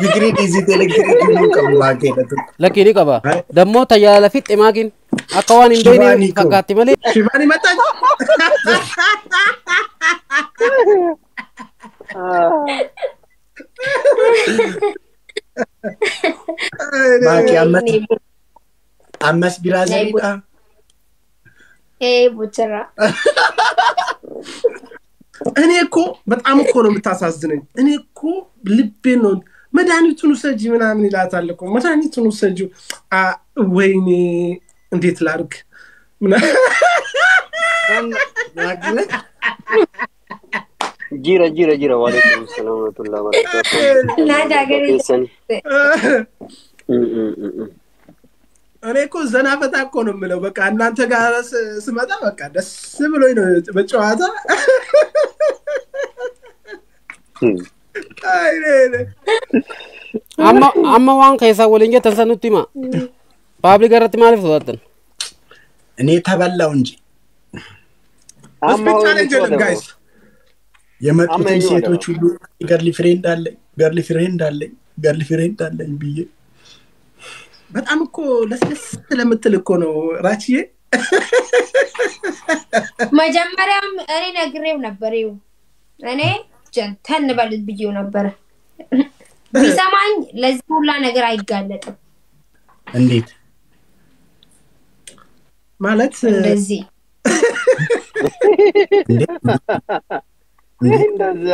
Biqirii dhiisite elektiriikii nuun qabu maakeedha tokko. Lakkii ni qaba. Dammoo tajaajila fixxe maakiin akka waan hin beekne fakkaatti malee. Shivaani መጣች። Maakii ammas biraaziliidha. Ee ቡችራ እኔ እኮ በጣም እኮ ነው የምታሳዝነኝ። እኔ እኮ ልቤን ነው መድኃኒቱን ውሰጂ ምናምን ይላታል እኮ መድኃኒቱን ውሰጂ። ወይኔ እንዴት ላድርግ? Jira jira jira waalaikum salaam warahmatullahi wabarakatuh. እኔ እኮ ዘና ፈታ እኮ ነው የምለው። በቃ እናንተ ጋር ስመጣ በቃ ደስ ብሎኝ ነው በጨዋታ። Amma waan keessaa waliin jettan san nutti hima. Paablik irratti maaliif sodaattan? እኔ ተበላው እንጂ ቻሌንጅ የለም ጋይስ። የመጡትን ሴቶች ሁሉ girlfriend አለኝ girlfriend አለኝ girlfriend አለኝ ብዬ በጣም እኮ ለስለስ ስለምትል እኮ ነው ራችዬ። መጀመሪያም እኔ ነግሬው ነበር። ይኸው እኔ ጀንተን በል ብዬው ነበረ። ቢሰማኝ ለዚህ ሁላ ነገር አይጋለጥም። እንዴት ማለት እንደዚህ እንደዛ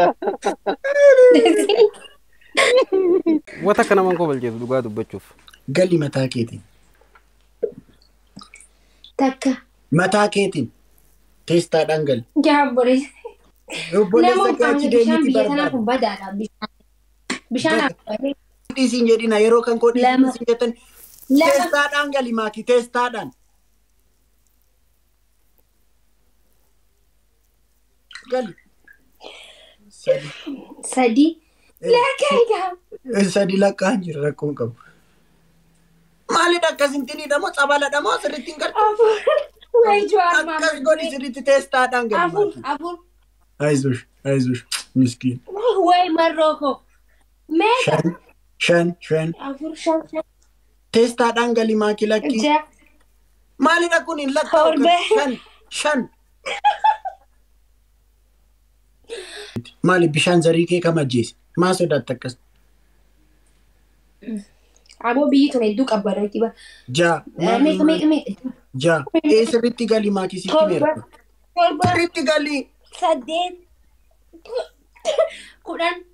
Wata kana man koo balcheessu dhugaa dubbachuuf. Gali mataa keetiin. Takka. Mataa keetiin. Teestaadhaan gali. Jaambore. Obboleessa kee achi deemiti barbaada. Badaadha bishaan. Bishaan Dhiisiin jedhina yeroo kan koo dhiisiin jettan. Teestaadhaan gali maakii teestaadhaan. Gali. Sadi. Lakkaa. Sadi lakkaan jira rakkoon qabu. Maalidha akkas hin moo tsabaladha moo sirriitti hin gartu? Afur. Akkas godhi sirriitti teestaadhaan gali. Afur afur. አይዞሽ አይዞሽ ምስኪን ወይ መሮኮ meeqa? Shan shan. Afur shan shan. Teestaadhaan gali maakii lakkii. Maalidha kun hin lakkaa'u shan shan. Maali bishaan zarii kee kam ajjeese? Maa sodaatta akkas? Aboo biyyi tun hedduu qabbanooti ba. Jaa. Meeqa meeqa meeqa? Jaa. Ee sirriitti gali maakii sitti meerta. Torba. Sirriitti gali. Saddeet. 10.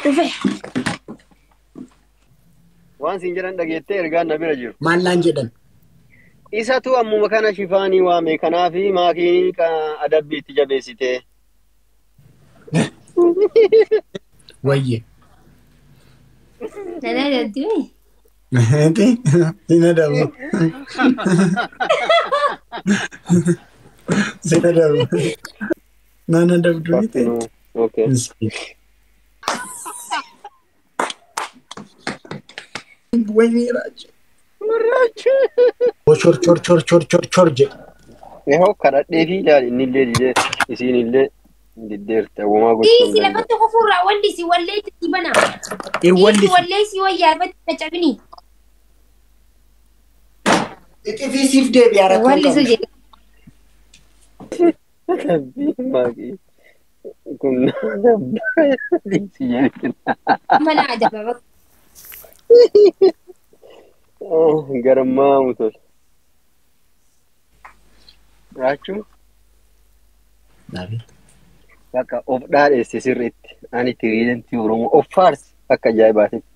Dhufe. Waan siin jedhan dhageettee ergaan na bira jiru. Maal naan jedhan? Isatu ammuma kana shifaanii waame kanaafi maakiin adabbii itti jabeessite. Wayye. Nana dadduuni. Sina dabu. Sina dabu. Nana dabdu miti. Okay. ወይኔ ራቼ ቾር ቾር ቾር ቾር ቾር ቾር jedhe. Yehoo kadhadheefi ilaali innillee didee isiinillee diddeerte uumaa gochuun Dhiisi lafatti kufuurraa wallisi walleetti si bana. Dhiisi walleessi wayyaa lafatti facabini. Ixifii siif deebi'a rakkoo Wallisu jedhe. Maaqii kun dhiisi jedhe. Mana ajaba bakka. Garmaamu tole. Raachuu. Bakka of dhaadheesse sirriitti. Ani tiriidentii Oromoo of faarsi akka ajaa'ibaatitti.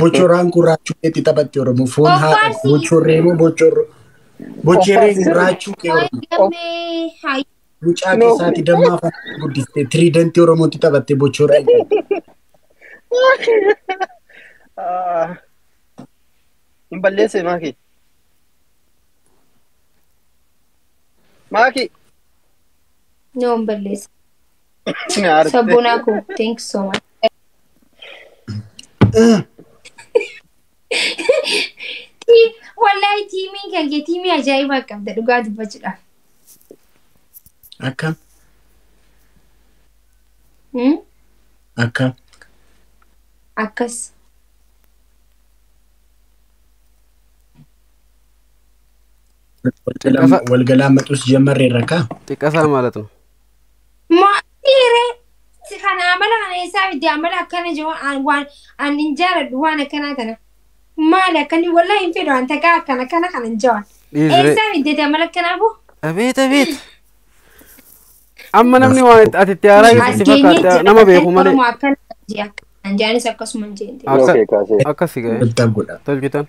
Bocoraan kun raachuu keetti taphatti Oromoo foon haadha bocorree moo bocorro. Bocorreen raachuu kee Oromoo. Mucaa keessaatti dammaa afaan guddistee tiriidentii Oromootti taphatte bocorreen. Hin balleesse maakii. Maakii. No, hin balleesse. Sabboonaa koo thank you so much. Wallahi tiimiin Tiimiin kan kee tiimii ajaa'ibaa qabda dhugaa dubbachuudhaaf. Akkam? Hmm? Akkam? Akkas. Walgalaamaxus ጀመሬ ረካ Xiqqasaa ማለት ነው. Dhiiree kana amala kana eessaa fidde amala akkana jiru waan an hin jaaladhu waan akkanaa tana. Maali akkani wallahi hin fedhu an takaa akkana kana kana hin jawaan. Dhiisree. Eessaa fidde amala akkanaa boo? Abeet abeet. Amma namni waan ati itti haaraa jirtu As si geenyee fakkaata jira. nama beeku malee. Oromoo akkana jee akkana jaanis akkasuma hin jeente. Akka Okay, kaasee. akkasi ga'e. Tap godha. Tolchitan.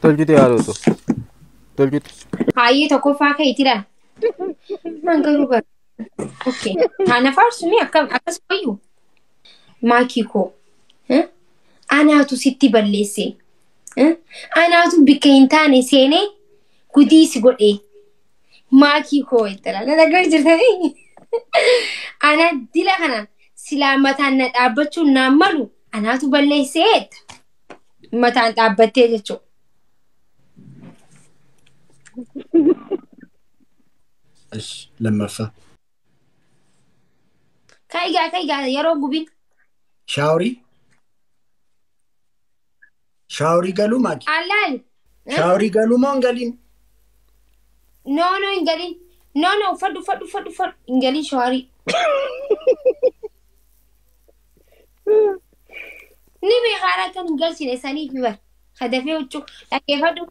Tolchite haaluutu. Tolchite. Hayyee tokkoffaa ka'eetidha. Man garuu bara. Okay. Kana faarsumii akkam akkas wayyu. Maakii koo. Anaatu sitti balleesse. Anaatu bikka hin taane seenee gudii si godhe. Maakii koo ittala. Na dhagaa jirtanii. Ana dila kana silaa mataan na dhaabbachuun naan malu anaatu balleessee mataan dhaabbattee jechuudha. Ish lammaffaa. Ka'igaa ka'igaa yeroo gubin. Shaaworii? Shaaworii galuu maaki? Allaal. Shaaworii galuu moo hin galiin? No no hin galin. No no uffadhu uffadhu uffadhu uffadhu hin galin shaaworii. Ni beekaa kan hin galchine saniif bar. Kadafee huccuu dhaggeeffadhu.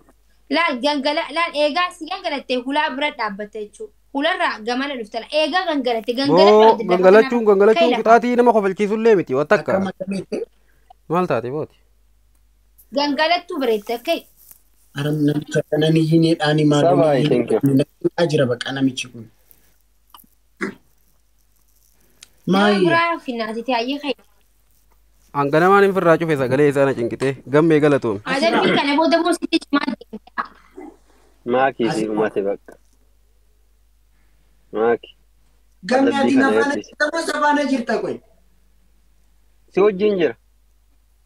Laal gangala laal eegaa si gangalattee hulaa bira dhaabbatte jechuudha. Hularraa gamana dhufta eegaa gangalatte Boo gangaladhu gangalachuun gangalachuun qixaatii nama kofalchiisullee miti waan takka. Akkam akkamitti? Maal taate booti? Gangalattuu bareedde akka Aram namicha kana ni hineedhaani Saba, I think. maaloo jira baqa namichi kun. nama Maayi biraa finnaatite hayyee ka'i. Hanganamaan hin firraa cufe sagalee isaa na cinqitee gammee galatoome. Adabbii kana booda immoo sitti cimaa deemta. Maakii si dhumate bakka. Maakii. gamni Adabbii ati kana nafaana eebbisi. jirta moo safaana jirta qoy? Si wajjin jira.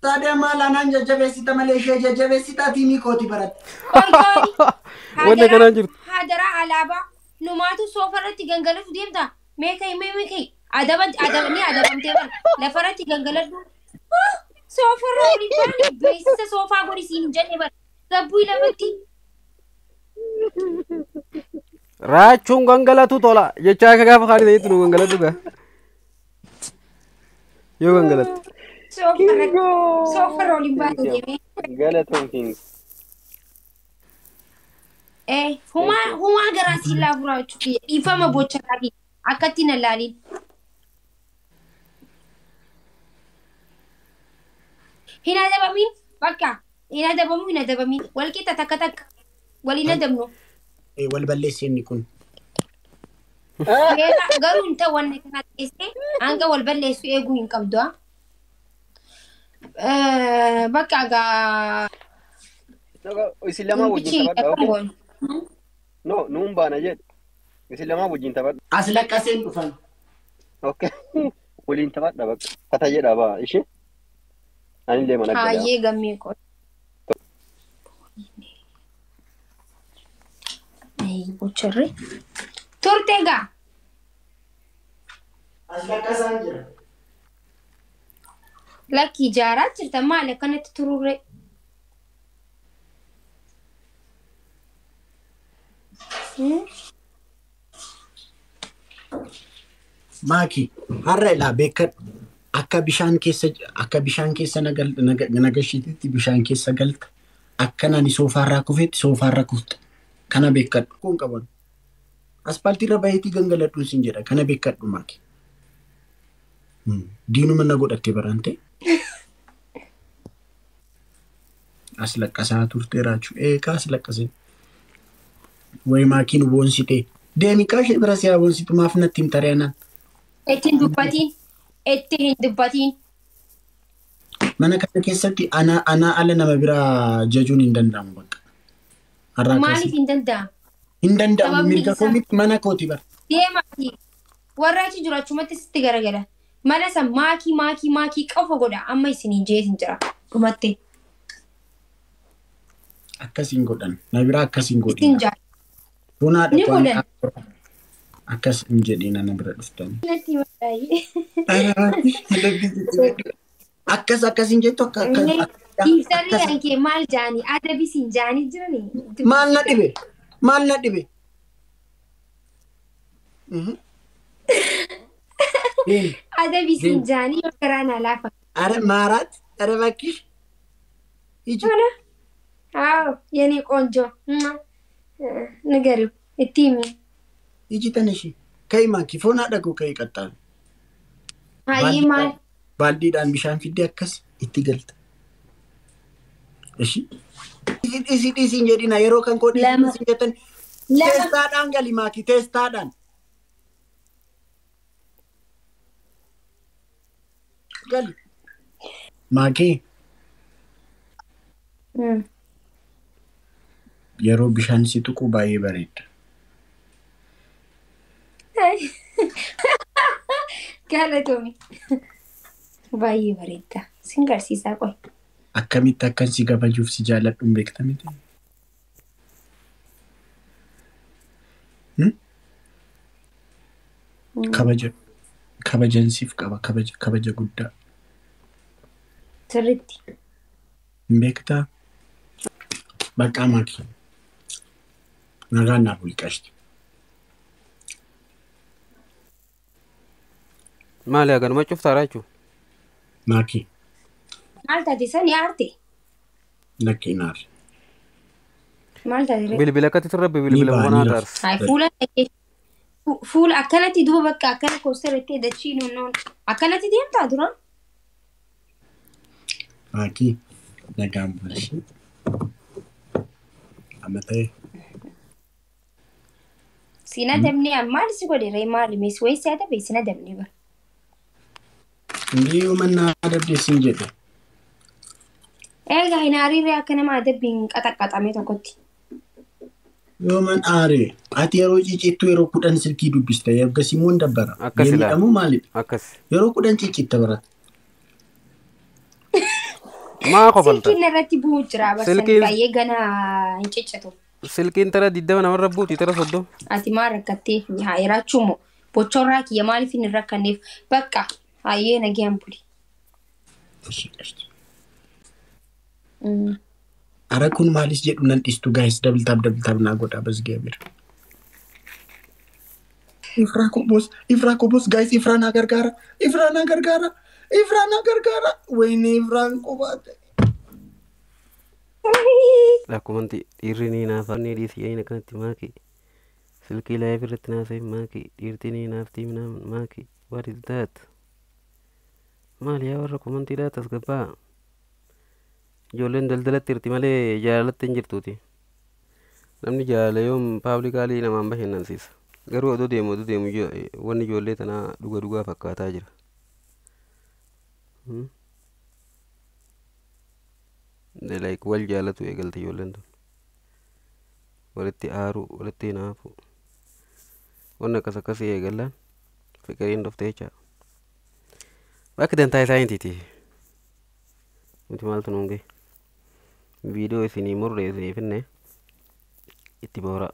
Taadee maal anaan jajjabeessita malee ishee jajjabeessita tiimii kooti baratte. Qoy qoy. Wanni kanaan jirtu. Hadaraa alaabaa numaatu soofa irratti gangalatu deemta. Mee ka'i mee mee ka'i. Adaba adaba ni adabamtee bara lafarratti gangaladhu. Soofa irra olii baani beeksisa soofaa godhi siin hin jenne bara. Gabbuu lafatti. Raachuun gangalatu tola jechaa akka gaafa kaanii ta'etti nu gangalatu gaa. Yoo gangalatu. Soofa irra olii baani deemee. Galatoon King. Eh humaa humaa garaa siin laafuraa jechuudha. Dhiifama bocha qaabii akkatti na laaliin. Hin adabamin bakka hin adabamu hin adabamin wal qixa takka takka wal hin adabnu. Wal balleessi inni kun. Beekaa garuu hin ta'u wanna kana teessee hanga wal balleessu eeguu hin qabdu. Bakka gaa Isin lamaa wajjin gumbichi taphadha. akkam Okay? goonu. No, nuun baana jedhe. Isin lamaa wajjin taphadha. As laqqaseen dhufan. Okay. Waliin taphadha bakka. Kata jedha baa ishee. Anillee mana galaa. Hayyee gammee qola. Bocharre. Turte gaa. As laqqasaan jira. Lakki ijaaraa jirta maali akkanatti tururre? Maaki har'a ilaa beekadhu akka bishaan keessa akka bishaan keessa nagashiititti bishaan keessa galta akka nani soofaarraa kufetti soofaarra kufta kana beekadhu kun qaban aspaaltiirra baheetii gangaladhuun sin jedha kana beekadhu maaki. Diinuma na godhatte barante. As laqqasaa turte raachuu eegaa as laqqasee. Wayi maakiin boonsite deemi qaashee bira siyaa boonsitu maaf natti himta anaan. Itti hin dubbatiin. Itti hin dubbatiin. Mana kana keessatti anaa anaa ala nama biraa jajuun hin danda'amu bakka. Har'aa Maaliif kaasee. hin danda'amu? Hin danda'amu Sababni mirga isaa- koo miti mana kooti bara. Deemaati. Warra achi jiru achumatti sitti garagala. Mana san maakii maakii maakii qofa godha amma isiniin jeetin jira. Dhumatte. Akkas hin godhan. Na biraa akkas hin Isin godhin. jaalladha. Bunaa Ni dhaqu godhan. akkas hin jedhin ana bira dhuftanii. Natti himadhaayi. Akkas akkas hin jettu akka akkas. Ibsarri kan kee maal jaanii adabi siin jaanii jiranii. Maal na dhibe? Maal na dhibe? Adabi siin jaanii yoo garaa naa laafa. Ara maaraat ara bakkish. Iji. አዎ የኔ ቆንጆ ንገሪው እትይሚ Iji tana ishee. Ka'i maakii foon haadha koo ka'i qaxxaalu. አይ ማል Baaldiidhaan bishaan fiddee akkas itti galta. Ishii. Dhiisii dhiisii hin jedhina yeroo kan koo dhiisii Lama. dhiisii jettan Lama. teestaadhaan gali maakii teestaadhaan. Gali. Maakii yeroo bishaan si tuqu baay'ee bareeda. Galatoomi. Baay'ee bareeda. Sin garsiisaa qoy. Akkamitti akkan si kabajuuf si jaalladhu hin beekta miti? Kabaja kabajan siif qaba kabaja kabaja guddaa. Sirriitti. Hin beektaa? Baqqaa maaki. Nagaan naaf bulqashti. Maali haganuma cuftaadha jechuun. Maaki Maal taate sani aarte? Lakkee naar. Maal taate ree? Bilbila akkatti turre Ni bilbila ba'a bonaa ni taarsa. Ay fuula fuula akkanatti duuba bakka akkana koostarratti dachii noonnoon akkanatti deemtaa dura? Maaki nagaan bulshi. Amma ta'e Sin adabne maal si godhe ree maali mees wayii si adabe sin adabne bara. Inni yoo manna adabde siin jedhe. Egaa hin aariirree akka nama adabbiin qaxaqqaxame tokkotti. Yoo man aare ati yeroo cicittu yeroo 10 silkii dubbista ergasii immoo hin dabbara. Akkas ilaa. Miidhamuu maalidha? Akkas. Yeroo 10 ciccitta barata. Maa kofalta? Silkiin irratti bu'uu jira barsan Silkiin baay'ee gana hin ciccitu. Silkiin tara 20 namarra buuti tara 30. Ati maal rakkattee haa jiraachuu moo bochorraa kiyya maaliif hin rakkanneef bakka hayyee nagayaan buli. Ara kun maalis jedhu nan dhiistu guys double tap double tap naa godhaa basgee bira. Ifraa kobos Ifraa kobos guys Ifraa naa gargaara Ifraa naa gargaara Ifraa naa gargaara wayne Ifraan qobaate. Akkumanti dhiirri ni naafa ni dhiisi yaa'in akkanatti maaki. Silkii live irratti naasa'e maaki. Dhiirti ni naaftii minaamin maaki. What is that? Maali yaa warra komantiidhaa tasgabbaa. Ijoolleen daldalatti jirti malee jaalalatti hin jirtuuti. Namni jaalala yoom publicly namaan bashannansiisa. Garuu oduu deemu wanni ijoollee tanaa dhuga dhugaa fakkaataa jira. They like wal jaalatu eegalte ijoolleen tun. Walitti aaruu, walitti hinaafu. Wanni akkas akkasii eegallaan fiqiriin dhuftee jecha. Bakki dantaa isaaniitiiti. Nuti maaltu nuun gahe. Viidiyoo isinii murre isinii finne itti booraa.